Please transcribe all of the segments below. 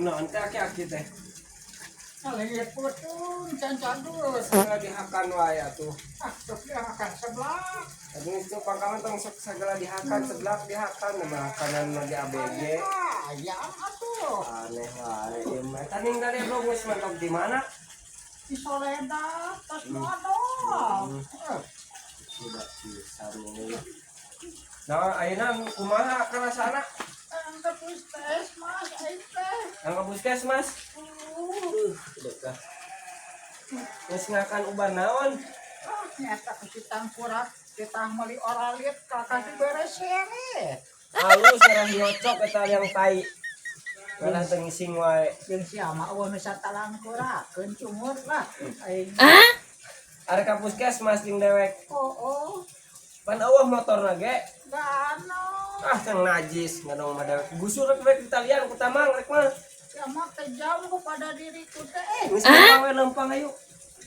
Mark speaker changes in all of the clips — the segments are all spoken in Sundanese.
Speaker 1: Naon teh aki-aki teh?
Speaker 2: Lagi putung can cadus.
Speaker 1: Segala dihakan wae atuh.
Speaker 2: Ah, sok dihakan sebelah.
Speaker 1: Tapi itu pangkalan tong sok segala dihakan, seblak dihakan, nama makanan lagi ABG.
Speaker 2: Ayam atuh.
Speaker 1: Aneh wae ieu mah. Tadi dari belum geus mentok di mana?
Speaker 2: Di Soledad, tas modal.
Speaker 1: Tidak bisa nih. Nah, ayeuna kumaha karasana?
Speaker 2: Angka puskesmas aing teh.
Speaker 1: Angka puskesmas. Dekah. Geus ngakan uban naon?
Speaker 2: Ah, nyata ku si tangkurak, kita meuli oralit kakak dibere sere.
Speaker 1: Halus sareng nyocok eta yang tai. Malah teu ngising wae.
Speaker 2: Jeung sia mah eueuh nu satalangkurakeun cungur lah. Aing.
Speaker 1: Arek ka puskesmas jeung dewek.
Speaker 2: Oh, oh.
Speaker 1: Pan eueuh motorna ge.
Speaker 2: Gano.
Speaker 1: Ah, teu najis ngadong mah dewek. Gusur rek rek ditalian ku tamang rek mah.
Speaker 2: Sia mah kejam kepada diriku teh.
Speaker 1: Geus lempang we lempang ayo.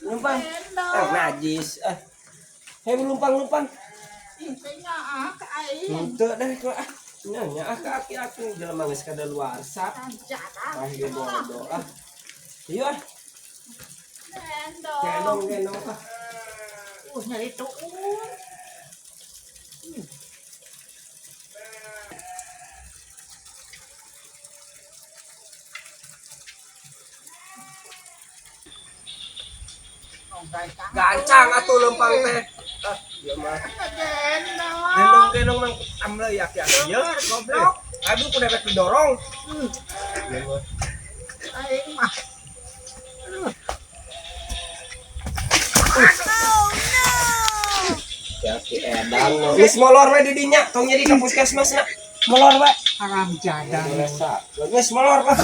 Speaker 1: Lempang.
Speaker 2: Endong.
Speaker 1: Ah, najis. Ah. Hei lumpang-lumpang.
Speaker 2: Ih, teh nyaah ka aing.
Speaker 1: Henteu deh ku ah. Nya nya ah ka aki-aki jelema geus kadaluarsa.
Speaker 2: Jangan.
Speaker 1: Ah, ieu bodoh ah. Ieu ah,
Speaker 2: Endong.
Speaker 1: gendong gendong ah.
Speaker 2: Nyeri tuun.
Speaker 1: Gancang atuh lempang teh. Ah, ieu mah.
Speaker 2: Gendong.
Speaker 1: Gendong gendong mang amleuy aki-aki ieu.
Speaker 2: Goblok.
Speaker 1: Aduh ku dewek didorong. Ieu mah.
Speaker 2: Aing mah.
Speaker 1: Aki edan. Geus molor we di dinya, tong jadi ka puskesmas na. Molor we.
Speaker 2: Haram jadah.
Speaker 1: Geus molor lah.